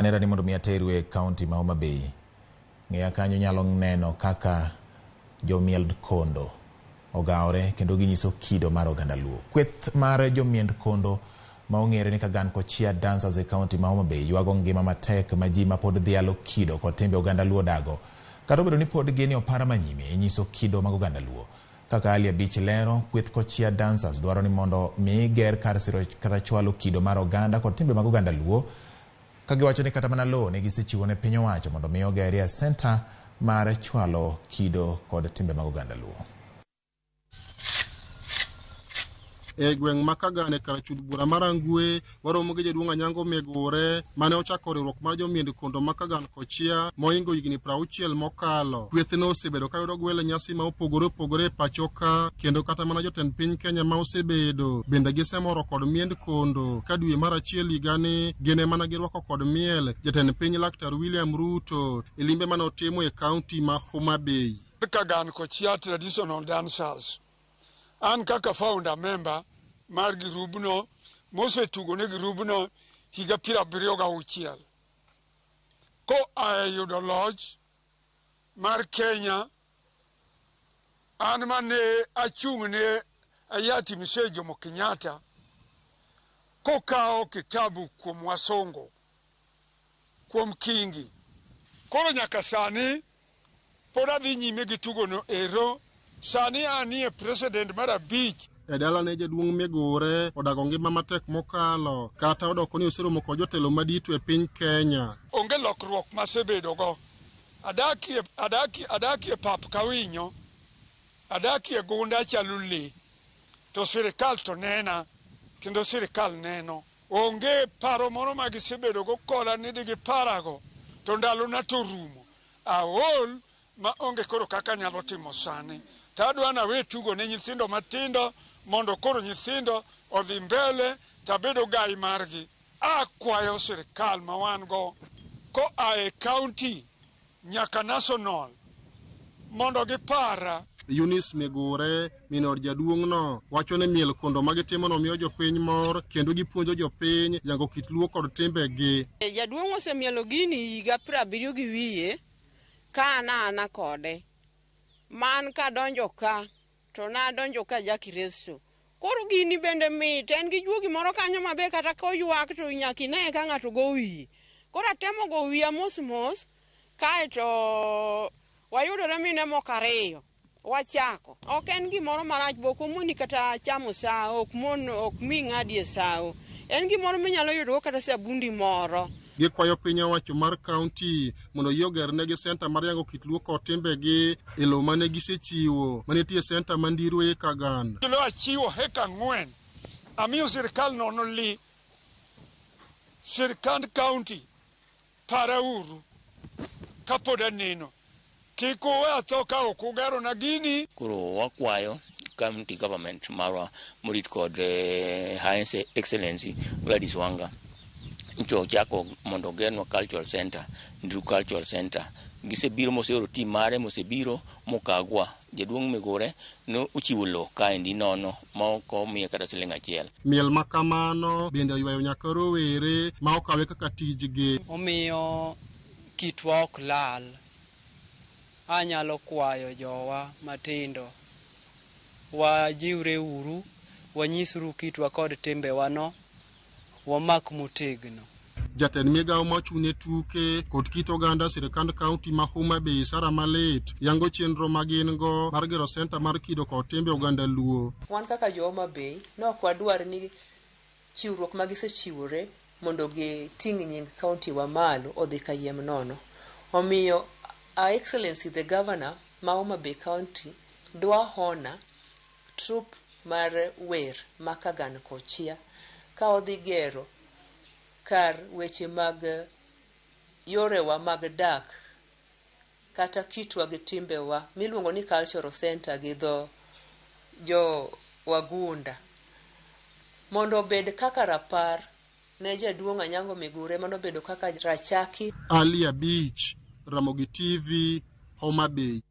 Nera ni mondo mi ateru e kaunti ma Homa Bay. Ng'eya kanyo nyalo neno kaka jomiel kondo ogawore kendo ginyiso kido mar oganda Luo. Kweth mar jomiend kondo ma ong'ere ni Kagan Kochia Dancers e kaunti ma Homa Bay ywago ngima matek ma ji ma pod dhialo kido kod timbe oganda Luo dago. Kata obedo ni pod gin e opara manyime e nyiso kido mag oganda Luo. Kaka Ali Abich lero, kweth Kochia Dancers dwaro ni mondo mi ger kar siro kata chwalo kido mar oganda kod timbe mag oganda Luo ka giwacho ni kata mana lowo ne gisechiwo ne piny owacho mondo mi ogerie senta mar chwalo kido kod timbe mag oganda Luo. E gweng' ma Kagan e kar chud bura mar Rangwe, waromo gi jaduong' Anyango Migure mane ochako riwruok mar jomiend kondo ma Kagan Kochia mohingo higni 60 mokalo. Kwethno osebedo ka yudo gwel e nyasi ma opogore opogore e pacho ka kendo kata mana jotend piny Kenya ma osebedo bende gisemoro kod miend kondo ka dwe mar achiel higani gin ema ne girwako kod miel jatend piny Laktar William Ruto e limbe mane otimo e kaunti ma Homa Bay. Kagan Kochia Traditional Dancers. An kaka founder member mar girubno mosetugo ne girubno higa 76 koa e yudo loch mar Kenya, an mane achung' ne hayati Mzee Jomo Kenyatta kokawo kitabu kuom wasungu kuom Kingi. Koro nyaka sani pod adhi nyime gi tugono ero. Sani anie president mar 5. E dalane jaduong' Migure odago ngima matek mokalo kata odoko ni oseromo kod jotelo madito e piny Kenya. Onge lokruok masebedogo. Adakie pap ka winyo, adakie gunda achalo le, to sirikal to nena kendo sirikal neno. Onge paro moro ma gisebedogo koda ni digiparago, to ndalona to rumo. Aol ma onge koro kaka anyalo timo sani. To adwa nawe tugo ne nyithindo matindo mondo koro nyithindo odhi mbele to abedo gai margi. Akwayo sirikal ma wan go koa e county nyaka national mondo gipara. Eunice Migure, min od jaduong'no, wacho ni miel kondo ma gitimono miyo jopiny mor kendo gipuonjo jopiny yango kit Luo kod timbegi. Jaduong' osemielo gini higa 70 gi wiye ka an ana kode. Man kadonjo ka to nadonjo ka Jaki Resto. Koro gini bende mit, en gi juogi moro kanyo mabe kata koywak to nyaka ine ka ng'ato go wiye. Koro atemo go wiya mos mos kaeto wayudore mine moko ariyo. Wachako. Ok en gimoro marach bo ok omoni kata chamo sawo, ok mon ok mi ng'adi e sawo. En gimoro minyalo yudogo kata sabundi moro. Gikwayo piny owacho mar kaunti mondo oyie ogernegi senta mar yango kit Luo kod timbegi e lowo mane gisechiwo manitie senta ma Ndirwe Kagan. Kilo achiwo heka 4 amiyo sirikal nono li sirikand kaunti parauru kapod aneno. Kik uwe atho ka ok ugerona gini. Koro wakwayo county government marwa morit kod High Excellency Gladys Wanga ncho ochako mondo ogernwa cultural center, Nduru Cultural Center. Gisebiro moseoro team mare mosebiro mokagwa. Jaduong' Migure no ochiwo lowo kaendi nono ma ok omiye kata siling achiel. Miel ma kamano bende oywayo nyaka rowere ma okawe kaka tijgi. Omiyo kitwa ok lal. Anyalo kwayo jowa matindo, wajiwre uru, wanyisuru kitwa kod timbewa no, wamak motegno. Jatend migawo mochung' ne tuke kod kit oganda sirkand kaunti ma Homa Bay Sara Malit yango chenro ma gin go mar gero senta mar kido kod timbe oganda Luo. Wan kaka jo Homa Bay ne ok wadwar ni chiwruok ma gisechiwore mondo giting' nying kaunti wa malo odhi kayiem nono. Omiyo Her Excellency the Governor ma Homa Bay County dwa hona troupe mar wer ma Kagan Kochia ka odhi gero kar weche mag yorewa mag dak kata kitwa gi timbewa miluongo ni cultural center gi dho jo wagunda mondo obed kaka rapar ne jaduong' Anyango Migure manobedo kaka rachaki. Ali Abich, Ramogi TV, Homa Bay.